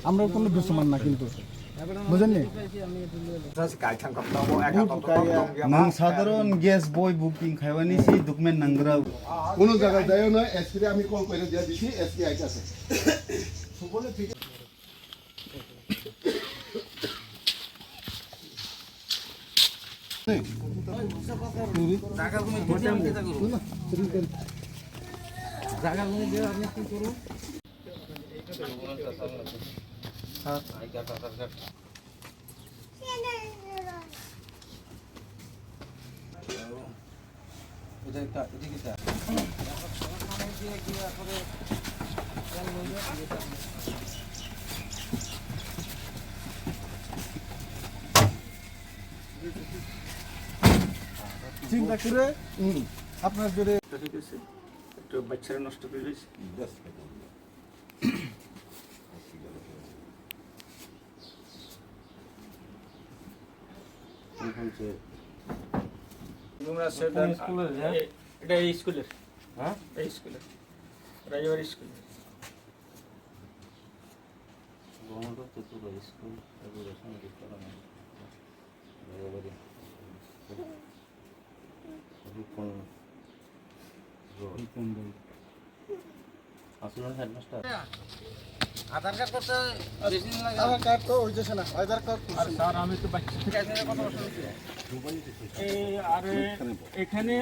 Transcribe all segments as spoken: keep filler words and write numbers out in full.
আমরা কোনো দুশমন না কিন্তু, বুঝেননি? Nwng sadharon gas boi booking khaimani si document nangra. কোনো জায়গায় যাইও না, এসপি আমি কল করে দিয়ে দিছি, এসপি আইতাছে। চিন্তা করে, হুম, আপনার জোরে। ঠিক আছে, একটু বাচ্চারা নষ্ট করে রয়েছে। তোমরা সেটা কোন স্কুলের, হ্যাঁ? এ-, এটা এই স্কুলের। হ্যাঁ? এই স্কুলের। রাজবাড়ি স্কুলের। Government of Tripura school education department. Rajbari. Rupan road. Rupan road. আসলে হেডমাস্টার। আধার কার্ড করতে বেশি দিন লাগে। আধার কার্ড তো হইতেছে না, আধার কার্ড করছে না। স্যার, আমি তো বাচ্চা। এই, আরে, এখানে,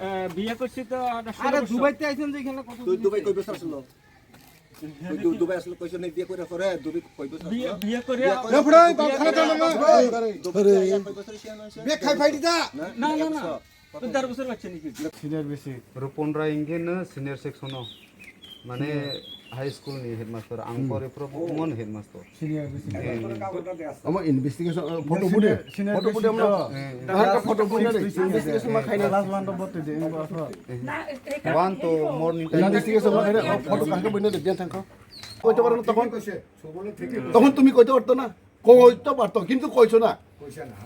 আহ, বিয়ে করছি তো আঠারো আরে, বছর। দুবাইতে আইছেন যে এখানে কত তুই দিন দুবাই হয়েছে? কই বছর আসলো? তুই দু-, দুবাই আসলো কইছো না, বিয়ে করে পরে দুবাই কই বছর বিয়ে, আসলো? বিয়ে করে বিয়ে আ-, করে এ, ফোড়াই, দুবাই বাপ, খারাপ জানো না? Dubai, Dubai, Dubai Dubai. কই বছর এসে আনো হয়েছে? বিয়ে খাই ফাইডি দা। না, না, না, না। একশো। তো দেড় বছর বাচ্চা নাকি? সিনিয়র বেশি। রূপন রায় ইংকে না সিনিয়র সেকশন। মানে high school ni headmaster, ang হুম। Pore pore mon headmaster. Senior, senior. Amo investigation, uh, photo senior, bude, senior photo bude amo. Senior. Ang photo bude investigation ma khaina. Class one to botte de, ingo aswa. One to morning time. Investigation ma khaina, photo kangke bude de, diyan thangko. Koito paro na tokon? Tokon tumi koito parto na? Koito parto, kintu koito na.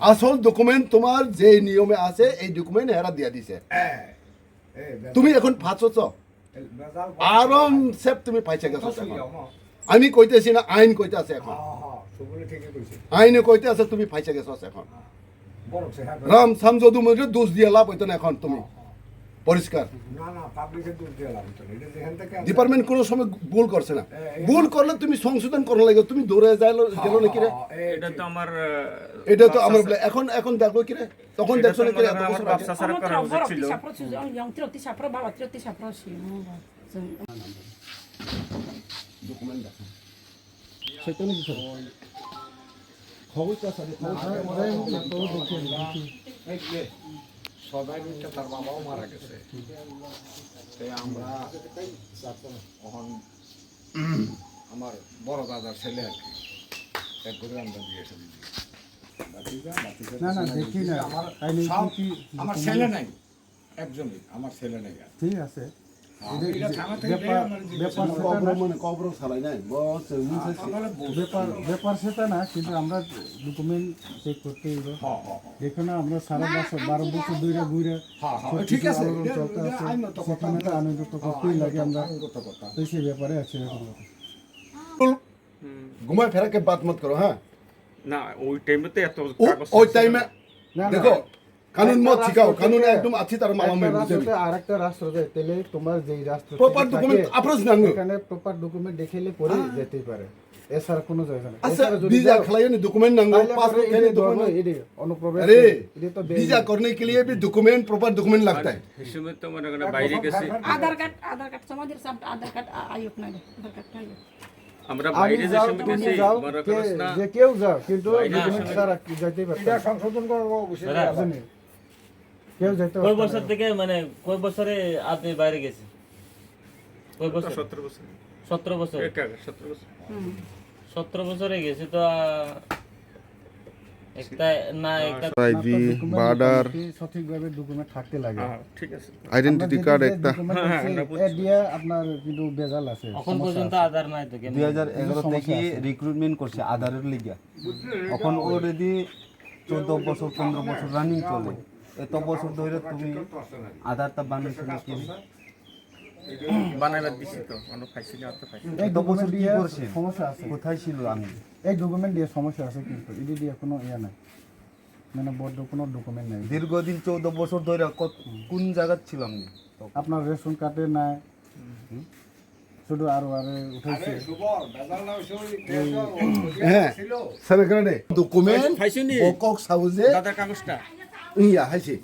Asol document tomar je niyome ase, ei document hera diya dise. Tumi ekhon phaso cho. আরামসে তুমি পাইছে গেছো এখন। আমি কইতেছি না, আইন কইতে আছে এখন। আইনে কইতে আছে তুমি পাইছে গেছো এখন। রাম সাম যদু মধ্যে দোষ দিয়ে লাভ হইতো না এখন তুমি। পরিষ্কার। ডিপার্টমেন্ট কোনো সময় ভুল করছে না। ভুল করলে তুমি সংশোধন করার লাগে, তুমি দৌড়ে যাইলো, গেলো নাকি রে? এটা তো আমার, আহ, এটা তো আমার, এখন, এখন দেখো কি রে? তখন এটা দেখছো তো নাকি মনে হয় আমার বাপ চাচারা করা উচিত ছিল। Document দেখা। সেটা নাকি স্যার? খবর তো স্যার, খবর তো স্যার। এই যে, সদাই মিত্র তার বাবাও মারা গেছে। তাই আমরা এখন আমার বড় দাদার ছেলে আর কি। এক ঘরে আমরা বিয়ে শাদী দিই। না, না, দেখি না। আমার তাই নিয়ে সব, কি, কি আমার ছেলে নাই। একজনই, আমার ছেলে নেই আর। ঠিক আছে। হ্যাঁ, এটা এটা যে থানা থেকে ব্যাপার, পেয়ে আমার জিজ্ঞেস ব্যাপার করবো। সেটা না। কবর মানে কবর ছাড়াই নাই, বস, এমনি হ্যাঁ, শেষ। সকালে বলবো। ব্যাপার, ব্যাপার সেটা না, কিন্তু আমরা ডকুমেন্ট চেক করতে হইব। হ্যাঁ, হ্যাঁ, হ্যাঁ। দেখো না, আমরা সারা না, বছর, আমি বারো বছর ধরে ঘুরে হ্যাঁ, হ্যাঁ, সব ঠিক কিছু আছে, আলোড়ন এটা, চলতে এটা আছে। আইনগত কথা। সেখানে তো আইনগত হ্যাঁ, করতেই লাগে আইনগত, আমরা। আইনগত কথা। তো সেই ব্যাপারে আছি এখন। হুম। ঘুমায় ফেরা কে বাত মত করো, হ্যাঁ? না, ওই টাইমে তো এত ও-, কাগজ ওই ছিল টাইমে না। না, না। দেখো, কানুন একটা মত শিখাও, রাষ্ট্র কানুন থেকে, একদম আছে তার মালা একটা মে রাষ্ট্র বুঝে। থেকে আরেকটা রাষ্ট্র যায়, তাহলে তোমার যেই রাষ্ট্র প্রপার থেকে ডকুমেন্ট থাকে, আপ্রোচ না আনো। এখানে প্রপার ডকুমেন্ট দেখাইলে পরে হ্যাঁ। যেতেই পারে। এছাড়া কোনো জায়গা নেই। আচ্ছা, এছাড়া যদি ভিসা যাও, খালাইনি ডকুমেন্ট নাঙ্গো, তাহলে পাসপোর্ট পরে এই খাইনি যে ডকুমেন্ট ধর্ম, নাঙ্গো। এই যে অনুপ্রবেশ আরে, এই যে তো ভিসা দেয়। করনে কে লিয়ে ভি ডকুমেন্ট, প্রপার ডকুমেন্ট লাগতা হ্যায়। হিসেবে তো মনে করেন বাইরে গেছি। আধার কার্ড, আধার কার্ড জমা দিলে আধার কার্ড আ-, আইয়ক না রে, আধার কার্ড আইয়ক। আমরা আমি বাইরে যে যাও, সময় তুমি গেছি, যাও, মনে কে-, করছ না? যে কেউ যাও, কিন্তু বাইরে যে ডকুমেন্ট সময় ছাড়া কি যাইতেই পারতাম এটা না। সংশোধন করার অবশ্যই দাদা, দরকার। বুঝলেন? কেউ যাইতে কয় পারতাম বছর না। থেকে, মানে, কয় বছরে আপনি বাইরে গেছেন? কয় বছর? সতেরো বছর। সতেরো বছর? এক আগে, সতেরো বছর। হুম। সতেরো বছরে গেছে তো, আহ, একটা, না, একটা আইভি, আপনার ডকুমেন্ট বর্ডার। মোটামুটি সঠিকভাবে ডকুমেন্ট থাকতে লাগে। হ্যাঁ, ঠিক আছে। আইডেন্টিটি আমরা যেটা কার্ড যে একটা। ডকুমেন্ট হ্যাঁ, হ্যাঁ, আছে, আমরা বুঝছি। এ দিয়ে আপনার কিন্তু ভেজাল আছে, এখন সমস্যা পর্যন্ত আছে। আধার নাই তো, কেন? দুই হাজার এগারো কিন্তু সমস্যা থেকে আছে। রিক্রুটমেন্ট করছে আধারের লিগা। এখন অলরেডি চৌদ্দ বছর, পনেরো বছর রানিং চলে। এত বছর ধরে তুমি আধারটা বানাইছো না কি? বানাইবার দিছি তো, অন্য পাইছি না, আর তো পাইছি না। এই ডকুমেন্ট দিয়ে সমস্যা আছে। কোথায় ছিল আমি? এই ডকুমেন্ট দিয়ে সমস্যা আছে কিন্তু, ইডি দিয়ে কোনো ইয়ে নাই, মানে বদ্ধ কোনো ডকুমেন্ট নাই। দীর্ঘদিন চৌদ্দ বছর ধরে কত, কোন জায়গাত ছিলাম? আপনার রেশন কার্ডে নাই, শুধু আরো আরে উঠাইছে। হ্যাঁ, সেনেকারে ডকুমেন্ট পাইছনি? বকক সাউজে দাদার কাগজটা। ইয়া হাইছে।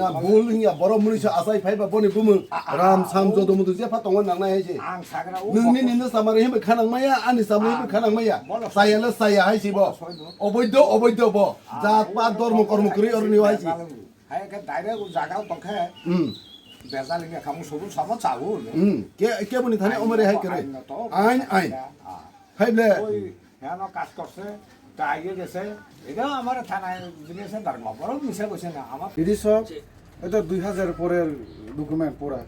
না, ভুল ইয়া, বড় মানুষ আসাই ফাইবা বনি বুমু। রাম সাম যদু মধু যে ফাতঙ্গ নাংনাই হাইছে। Ang sakra o nungni nino samari himbe khanang maya, ani samari himbe khanang maya. Saya le saya haisi bo. Oboido, oboido bo. Jat pat dormo kormo kri orni haisi. Hai ke direct o jaga o tongkhe. Hmm. Bezal inge kamu sobu sama chawu. Hmm. Ke, ke boni thani omare hai kere. Ain, ain. Hai ble. ওই হ্যাঁ কাজ করছে, তা আগে গেছে। এটাও আমার থানায় জিজ্ঞেস দরকার, বড় মিশে বসে না আমার। ইডি সব, এটা দুই হাজার পরের ডকুমেন্ট পুরা।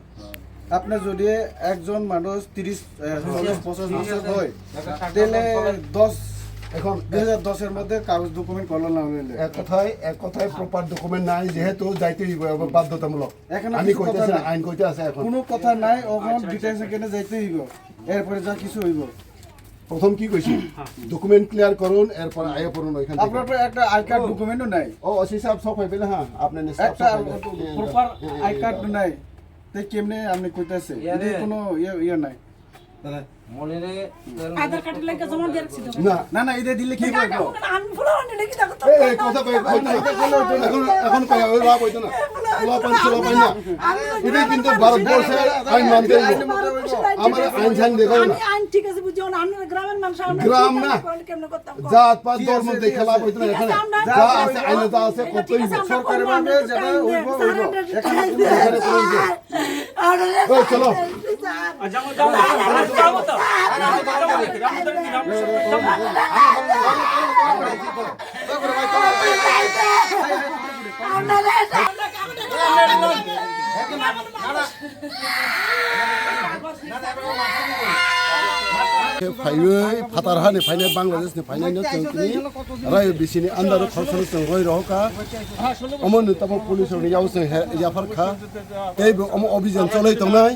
আপনি যদি একজন মানুষ তিরিশ, আহ, চল্লিশ, পঞ্চাশ বছর হয়, তাহলে দশ, এখন দুই হাজার দশের মধ্যে কাগজ ডকুমেন্ট করলো না হইলে। এক কথায়, এক কথায় প্রপার ডকুমেন্ট নাই, যেহেতু যাইতে হইব, এবার বাধ্যতামূলক। এখানে আমি কিছু কথা কইতেছি না, নাই। আইন কইতে আছে এখন। কোনো কথা নাই, ওখানে ডিটেলস এখানে যাইতে হইব, এরপরে যা কিছু হইব। প্রথম কি কইছি? ডকুমেন্ট ক্লিয়ার করুন, এরপর আয়া পড়ুন ওইখান থেকে। আপনার তো একটা আই কার্ড ডকুমেন্টও নাই। ও, ওসি সাহেব সব হয়ে গেলে, হ্যাঁ, আপনি নিশ্চয় একটা সব হয়ে গেলে। প্রপার আই কার্ড নাই। তে কেমনে আপনি কইতাছে? ইয়ারে। এদের কোনো ইয়ে, ইয়ে নাই। মনে রে, আধার কার্ডের লাগে জমা দিয়ে রাখছি তো। না। না, না, এটা দিলে কি আধার কার্ড করবো? এখন আমি ভুলে অনেক লিখে দেখো তো। এই, এই, কথা কই, কই, কই। এখন, এখন কই, ওই লাভ হইতো না। লাভ পান, লাভ পান না। আমি এটা কিন্তু ভারতবর্ষের আইন মানতে হইব। আমার আইন সাইন দেখো না। আমি আইন ঠিক আছে, বুঝি না, আমরা গ্রামের মানুষ, আমরা গ্রাম না। কেমনে করতাম? জাত পাত ধর্ম দেখে লাভ হইতো না এখানে। যা আছে, আইনে যা আছে, করতেই হইব। সরকারের ভাবে যেটা হইব, হইব। এখানে কোনো এখানে কোনো হইব। এই, চলো। Phaiwi phatar hani phainai, Bangladesh ni phainai no chwng tini rayo bisini andaro khoroksa no chwng roi rohor kha. Omo ni tamo police rok ni yao chwng he yaphar kha. Tei bo omo obijan choloi tongnai.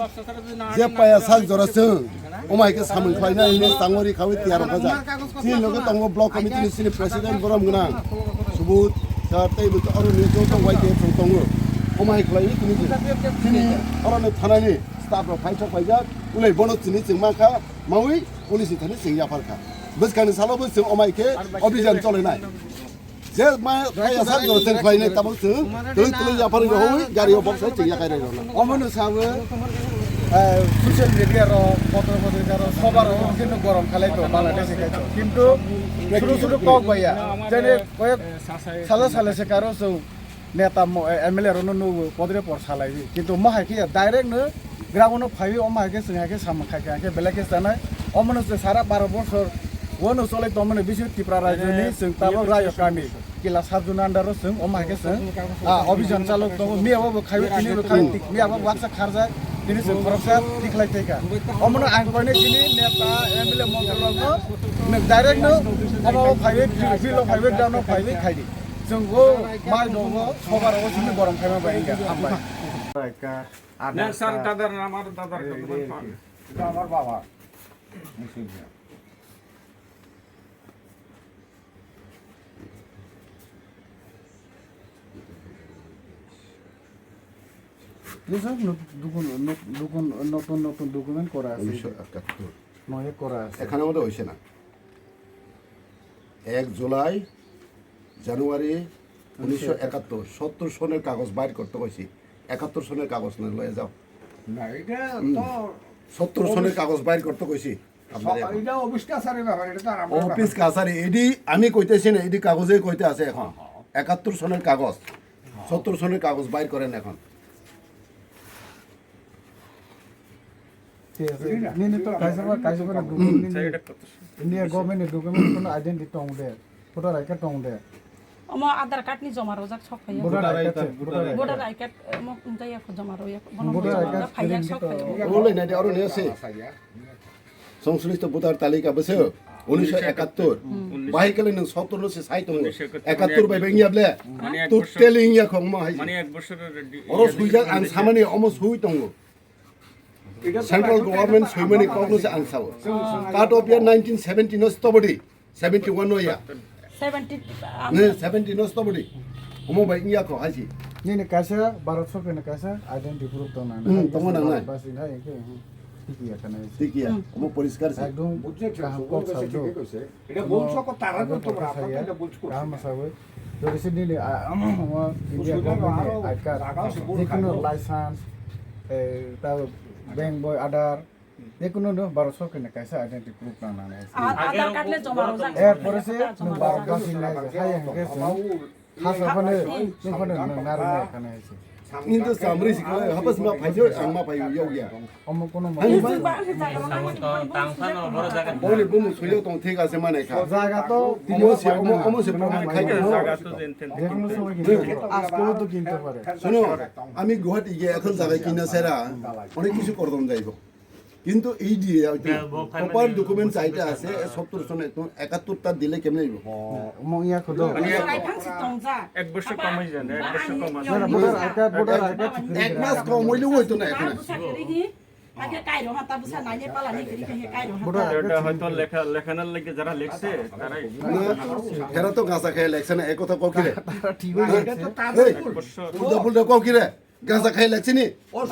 Je paya sak jora chwng omo hai khe samung khlainai hwnwi tangwi rikhawi tiyar rok kha jak. Chini loge tongo block committee ni chini president borom gwnang Subud sir tei bo oro ni joto Y T F rok tongo. Omo hai khlaiwi tini chini oro ni thana ni staff rok phai sok phaijak. Ulai bono chini chwng mankha maui police ni thani chwng yaphar kha. Bwskang ni salo bo chwng omo hai khe obijan cholai nai. Je ma kaya sak jora chwng khlai nai tabuk chwng twi twi yaphar rw hoi gari o boksai chwng yakai rw na. Omo no sabo, eh, social media rok, potro potrika rok, sobar rok khe no gorom khalai to Bangladesh ni kaitor. Kintu suru suru kok baya, jene koyek sala sala se karo chwng neta mo, eh, M L A rok no nugo podre por salai di. Kintu mo hai khe direct no ground no phaiwi omo hai khe chwng hai khe samung khai khe belai khe chanai. Omo no chwng sara baro bosor o no cholai tongmani bisingo Tripura rajyo ni chwng tabuk rayo kami. Kila sub zone under o chwng omo hai khe chwng, ah, obijan chalok tongo. Miya bo bo khaiwi tini bo khai, miya bo baksa kharjak, tini chwng khoroksa tikhlai tei kha. Omo no ang koinai tini neta, M L A, montri rok no nwng direct no omo o phaiwi, field o phaiwi, ground o phaiwi khai di. Chwng o mai dongo, sobar o simi borom khaima bai wngkha, hambai. Nang sir, dadar na, amar dadar. এটা আমার বাবা। এই সব নত-, নতুন, নত-, নতুন, নতুন, নতুন ডকুমেন্ট করা আছে। উনিশশো একাত্তর। নয় করা আছে। এখানে আমাদের হইছে না। এক জুলাই, জানুয়ারি, উনিশশো একাত্তর, সত্তর সনের কাগজ বাইর করতে কইছি। একাত্তর সনের কাগজ না, লয়ে যাও। না, এটা হুম। তো সত্তর সনের কাগজ বাইর করতে কইছি। আপনার স-, এখন। এটা অফিস কাছারির ব্যাপার, এটা তো আর আমরা অফিস ব্যাপার। কাছারি, এডি আমি কইতেছি না, এডি কাগজে কইতে আছে এখন। একাত্তর সনের কাগজ, সত্তর সনের কাগজ বাইর করেন এখন। ঠিক আছে। নি, নি তো কাইসা বা, কাইসা বা হুম। ডকুমেন্ট নি, নি। ইন্ডিয়া গভর্নমেন্ট ডকুমেন্ট কোনো আইডেন্টিটি টং দে, ভোটার আই কার্ড টং দে। Omo Aadhaar card ni joma rojak sok phaiya. Voter I card, voter I card. Voter I card, omo wngtaiya kho joma rojak. Bono voter I card joma phaiya, screen sok to phaiya. Oro lai nai de, oro nai se. সংশ্লিষ্ট ভোটার তালিকা বুঝছো? Unisho ekatur. Hmm. Bahai kale nwng sottor no se sai tongo. Unisho ekatur. Ekatur bai bai wngya ble? Mane ek bosor. Totally wngya khong mo hai. Mane ek bosor di-, oro suijak ang samani omo sui tongo. Central government soimani kokno se ang sao. Cut off year nineteen seventy no stobodi, seventy one no ya. Seventy, um, Ne, seventy no stobodi. Omo bai wngya kho haisi. Nini kaisa Bharat sorkar ni kaisa identity proof tong nang. Hmm, tong nang nai. Basi nai ke, hmm. Tiki ya kana. Tiki ya. Hmm. Omo poriskar se. Ekdom kaham kok sabdo. এটা বলছো কো তারা তো তোমরা, আপনারা এটা বলছো করছো। Kaham sawi. Jodi se nini, ah, India government ni I card, jekunu license, eh, ta bank boi Aadhaar, jekunu no Bharat sorkar ni kaisa identity proof nang nang hai. Aadhaar card le joma rwjak. Er pore se nwng Bharat basi nai hai hwnkhe se. Hasa phano, nwng phano nwng narwknai khanai se. Nini to chamri sikla, hapas ma phaijo, ang ma phaiyo, yau ya. Omo kono ma. Ani ma. Tang phano boro jaga. Boni bumu suyo tong thik ase mane kha. Jaga to omo se, omo, omo se proman khai. Jaga to jen ten. Jekunu somoy kinto pare. Ajkeo to kinto pare. Suno, ami Guwahati ge ekhon jaga kina sera, onek kichu kordom jaibo. কিন্তু এই যে হয়তো proper document চাইতে আছে, সত্তর সনে তো একাত্তর টা দিলে কেমনে হইব? Omo iya khodo. Ani ek, ek bosor kom hoi jane, ek bosor kom hoi jane. Voter I card, voter I card. এক মাস কম হইলেও হইতো না এখন। Age kairo ha ta bwsa nai ne pala ni gri khe kairo ha. Voter I card. এটা হয়তো লেখা, লেখানোর লাগে যারা লেখছে, তারাই। না, এরা তো গাঁজা খেয়ে লেখছে না, এই কথা কও কি রে? তারা ঠিক হয়ে গেছে। এই, উল্টা পুল্টা কও কি রে? গাঁজা খাই লাগছে নি?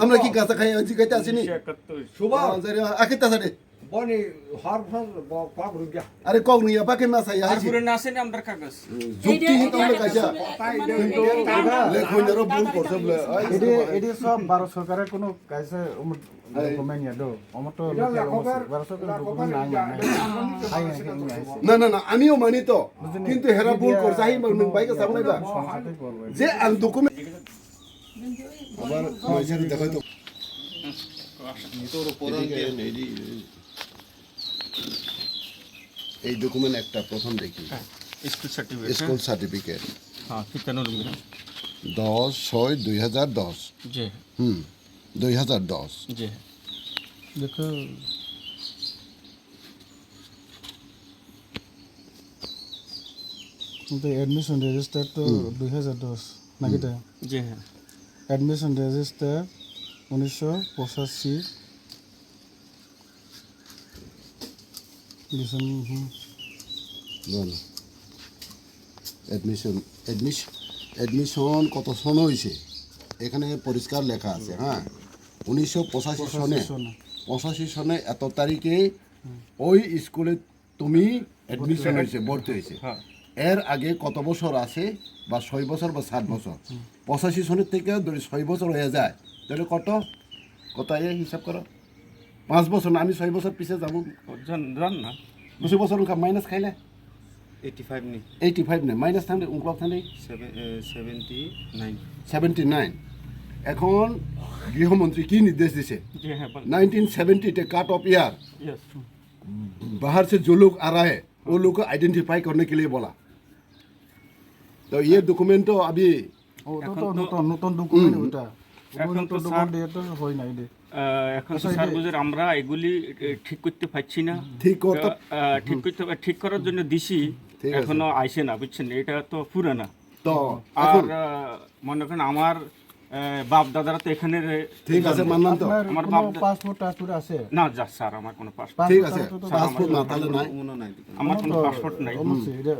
আমরা কি গাঁজা খাই আজি খাইতে আসি নি? উনিশশো একাত্তর। শুভ। আরে, আকে তা সারে। বনি হর ফর ব-, কম রুগা। আরে, কম রুগা, বাকি মাছ আই, আই। তারপরে না আসে নি আমরার কাগজ। যুক্তি হি তাহলে কাজা। কিন্তু লেখক যারা ভুল করছে বলে, এই এডি, এডি সব ভারত সরকারের কোনো কাছে ডকুমেন্ট ইয়া দো। আমার তো লোকাল আমার ভারত সরকারের ডকুমেন্ট নাই, নাই, নাই। I, I, I, I. না, না, না, আমিও মানি তো। বুঝলি? কিন্তু হেরা ভুল করছে, আই, বাইকে সামনে বা। সমস্যাতেই পড়বে। যে আন ডকুমেন্ট আবার মাঝে দেখাই তো। এদিকে এনে এই, এই ডকুমেন্ট একটা প্রথম দেখি। হ্যাঁ, স্কুল সার্টিফিকেট, স্কুল হ্যাঁ। সার্টিফিকেট। হ্যাঁ, কিতানো রুমে। দশ ছয় দুই হাজার দশ। জি। হুম, দুই হাজার দশ। জি। দেখো। কিন্তু অ্যাডমিশন রেজিস্টার তো হুম। দুই হাজার দশ, নাকি হুম। তাই? জি হ্যাঁ। অ্যাডমিশন রেজিস্টার উনিশশো পঁচাশি ডিসেম্বর, হুম। বলো। অ্যাডমিশন, অ্যাডমিশ-, অ্যাডমিশন কত সনে হইছে? এখানে পরিষ্কার লেখা আছে, হ্যাঁ। উনিশশো পঁচাশি সনে, পঁচাশি সনে। পঁচাশি সনে এত তারিখে হুম। ওই স্কুলে তুমি অ্যাডমিশন হয়েছে, ভর্তি হয়েছে। হ্যাঁ। এর আগে কত বছর আছে? বা ছয় বছর বা সাত বছর। হুম। পঁচাশি সনের থেকে যদি ছয় বছর হয়ে যায়, তাহলে কত? কত আয় হিসাব করো। পাঁচ বছর না, আমি ছয় বছর পিছে যাবো। জন-, জন না। বেশি বছর ওখানে মাইনাস খাইলে? এইটি ফাইভ নি। এইটি ফাইভ নি, মাইনাস থাকলে, উনক্লক থাকলে? সেভে-, এ, সেভেন্টি নাইন। Seventy nine. এখন গৃহমন্ত্রী কি নির্দেশ দিছে? জি হ্যাঁ, বলেন। নাইনটিন সেভেন্টি তে কাট অফ ইয়ার। ইয়েস। बाहर से जो लोग आ रहा है, वो लोग को आइडेंटिफाई करने के लिए बोला। तो ये डॉक्यूमेंट तो अभी ও, ওটা তো এখন তো নতুন, নতুন ডকুমেন্ট হুম। ওটা। এখন তো নতুন স্যার ডকুমেন্ট দিয়ে তো হয় নাই রে। আহ, এখন তো আচ্ছা, স্যার এটা বুঝেন, আমরা এগুলি, এ, ঠিক করতে পারছি না। ঠিক করতে আহ, ঠিক করতে, ঠিক করার জন্য দিছি, ঠিক আছে। এখনো আইছে না, বুঝছেন? এটা তো পুরানা। তো আর, এখন আহ, মনে করেন আমার, আহ, বাপ দাদারা তো এখানে রে-, ঠিক আছে, মানলাম তো। আপনার আমার কোনো বাপ দা- পাসপোর্ট টাসপোর্ট আছে? না, যা স্যার, আমার কোনো পাসপোর্ট ঠিক আছে, পাসপোর্ট তো স্যার, আমার পাসপোর্ট না, তাহলে নাই। আমার কোনো আমার তো পাসপোর্ট নাই। অবশ্যই, এটা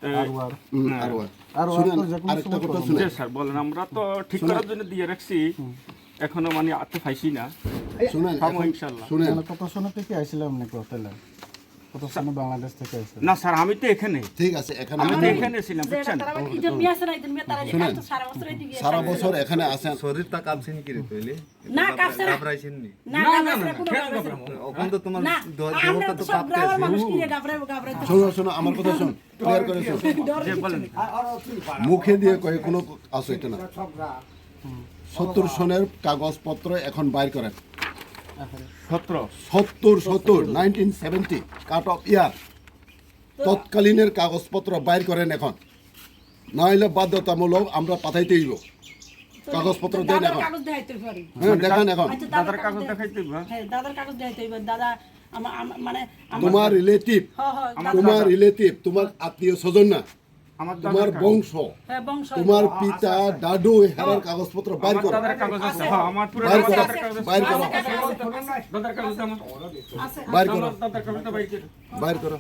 এ, আরওয়ার। হুম, হ্যাঁ। আরওয়ার। আরওয়ার শুনেন, তো যে কোনো আরেকটা সময় কথা করবেন। শুনেন। জি স্যার, বলেন, আমরা তো ঠিক শুনেন। করার জন্য দিয়ে রাখছি, হুম। এখনো মানে আনতে পাইছি না। শুনেন, পাবো এখন ইনশাল্লাহ। শুনেন। মানে কত সনে থেকে আইছিলাম নাকি হোটেলে? কত সনে বাংলাদেশ থেকে আইছিলাম? না স্যার, আমি তো এখানে। ঠিক আছে, এখানে আমি তো আমি এখানে ছিলাম, যে বুঝছেন? তারা আবার কি যে মিয়া আছে না, একজন মিয়া তারা যে শুনেন। একশো সারা বছর এই দিকে সারা আছে। বছর এখানে আছেন। শরীরটা কাঁপছেন কি রে কইলে? না, কাঁপছে না। ঘাবড়াইছেন নি? না, না, না, ঘাবড়াইছে না, না, কোনো কেন ঘাবড়াইছে না। ঘাবড়াবো? এখন তো তোমার না, দুই হাজার আমরা তো বছর তো সব কাঁপতে গ্রামের আছে। মানুষ কি রে ঘাবড়াইবো, ঘাবড়াইতে শোনো, শোনো, আমার কথা শোন, ক্লিয়ার করে শোন। ডর জি, বলেন। মুখে দিয়ে কয়ে কোনো আছে এটা না। সত্তর সনের কাগজপত্র এখন বাইর করেন। সতেরো। সত্তর, সত্তর, নাইনটিন সেভেন্টি, কাট অফ ইয়ার। তৎকালীনের কাগজপত্র বাইর করেন এখন, না হলে বাধ্যতামূলক আমরা পাঠাইতে হইব। তো কাগজপত্র দেন দাদার এখন। কাগজ দেখাইতে পারি। হ্যাঁ, দেখান এখন। আচ্ছা, দাদার দাদার কাগজ কাগজ দেখাই- দেখাইতে হইব, হ্যাঁ? হ্যাঁ, দাদার কাগজ দেখাইতে হইব। দাদা, আমা-, আমা-, মানে, আমার তোমার রিলেটিভ, হ্যাঁ, হ্যাঁ, আমার তোমার দাদা। রিলেটিভ, তোমার আত্মীয় স্বজন না, আমার তোমার দাদার কাকা। বংশ, হ্যাঁ, বংশ। তোমার ও, পিতা, আচ্ছা, আচ্ছা। দাদু, এই হারার ও, কাগজপত্র বাইর আমার করো। দাদার কাগজ আছে, আছে। হ্যাঁ, আমার পুরো বাইর করো, দাদার কাগজ আছে। বাইর করো। আছে, আছে, আছে। দাদার কাগজ আমার। আছে। বাইর করো। আমার দাদার কাগজটা বাইর করো। বাইর করো।